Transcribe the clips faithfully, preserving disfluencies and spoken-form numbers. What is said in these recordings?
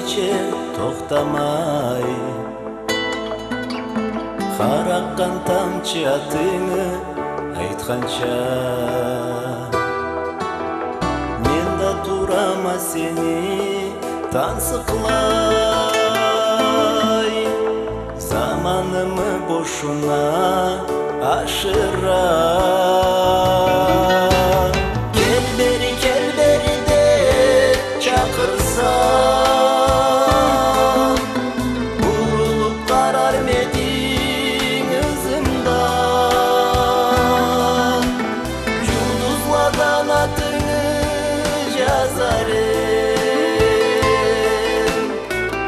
кече тохтамай. Къар акъгъан тамчы атынгы айтханча, мен да турама сени тансыкълай. Заманымы бошуна ашыра. Кел бери, кел бери деп чакъырсам, бурулуп къарармы эдинг ызымдан? Жулдузладан атынгы жазар эм.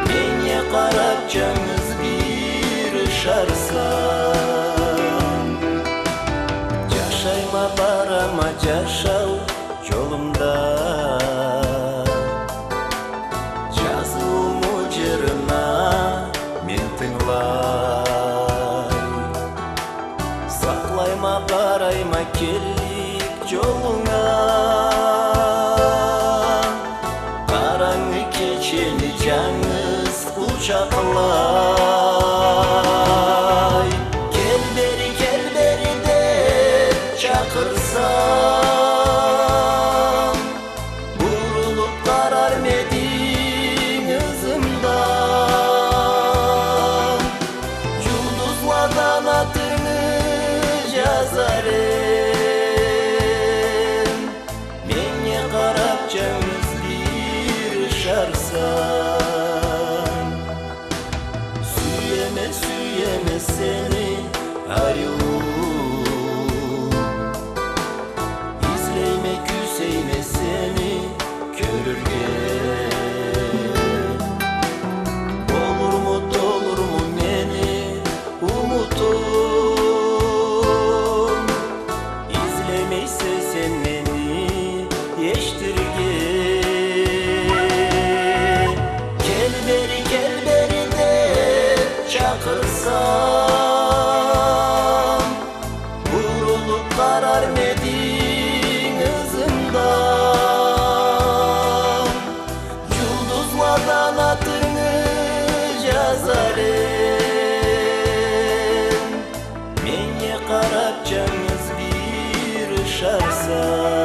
Меннге къарап, жангыз бир ышарсанг. Жашайма, барама жашау жолумда. Жазыууму жырына мен тынгылай. Сакълайма, къарайма келлик жолунга. Къарангы кечени жангыз къучакълай. Кел бери, кел бери деп чакъырсам, бурулуп къарармы эдинг ызымдан? Жулдузладан атынгы жазар эм. Меннге къарап, жангыз бир ышарсанг. Сюеме, сюеме сени, ариу. Излейме, кюсейме сени кёрюрге. Болурму, толурму мени умутум? Излемейсе сен мени эшитирге. Кел бери, кел бери деп чакъырсам, бурулуп къарармы эдинг ызымдан? Жулдузладан атынгы жазар эм. Меннге къарап, жангыз бир ышарсанг.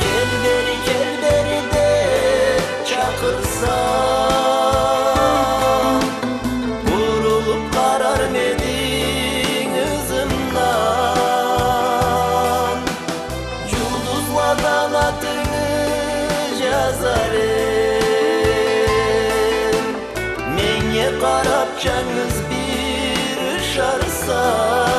Кел бери, кел бери деп чакъырсам, бурулуп къарармы эдинг ызымдан? Жулдузладан атынгы жазар эм. Меннге къарап, жангыз бир ышарсанг.